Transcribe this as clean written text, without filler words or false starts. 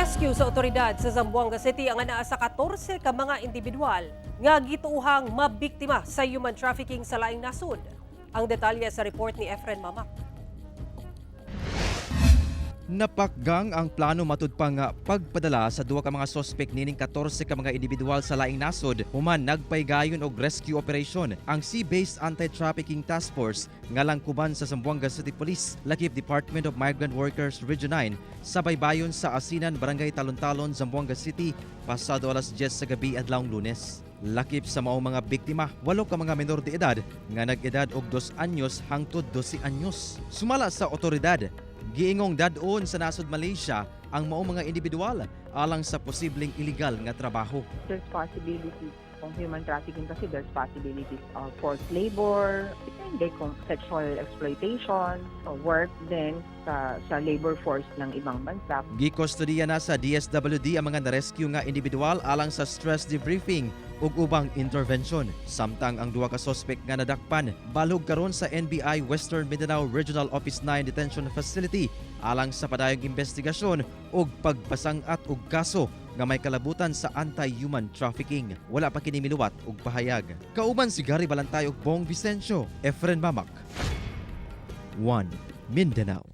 Girescue sa otoridad sa Zamboanga City ang anaa sa 14 ka mga individual nga gituuhang mabiktima sa human trafficking sa laing nasod. Ang detalye sa report ni Efren Mamak. Napakgang ang plano matud pa nga pagpadala sa duha ka mga sospek nining 14 ka mga individual sa laing nasod human nagpaygayon og rescue operation ang Sea-Based Anti-Trafficking Task Force nga langkuban sa Zamboanga City Police lakip Department of Migrant Workers Region 9 sa baybayon sa Asinan, Barangay Talon-Talon, Zamboanga City pasado alas 10 sa gabi adlawng Lunes. Lakip sa maong mga biktima, walo ka mga menor de edad nga nag-edad og 2 anyos hangtod 12 anyos. Sumala sa otoridad, giingong dad-on sa nasod Malaysia ang maong mga individual alang sa posibleng illegal nga trabaho. There's possibilities kung human trafficking kasi, there's possibilities of forced labor, depende kung sexual exploitation, o work din sa labor force ng ibang bansa. Gikustodiya na sa DSWD ang mga na-rescue nga individual alang sa stress debriefing ug ubang intervention. Samtang ang duha ka suspect nga nadakpan balhog karon sa NBI Western Mindanao Regional Office 9 Detention Facility alang sa padayong investigasyon ug pagpasang-at og kaso nga may kalabutan sa anti-human trafficking. Wala pa kini miluwat og pahayag. Kauban si Gary Balantay ug Bong Vicencio, Efren Mamak. 1 Mindanao.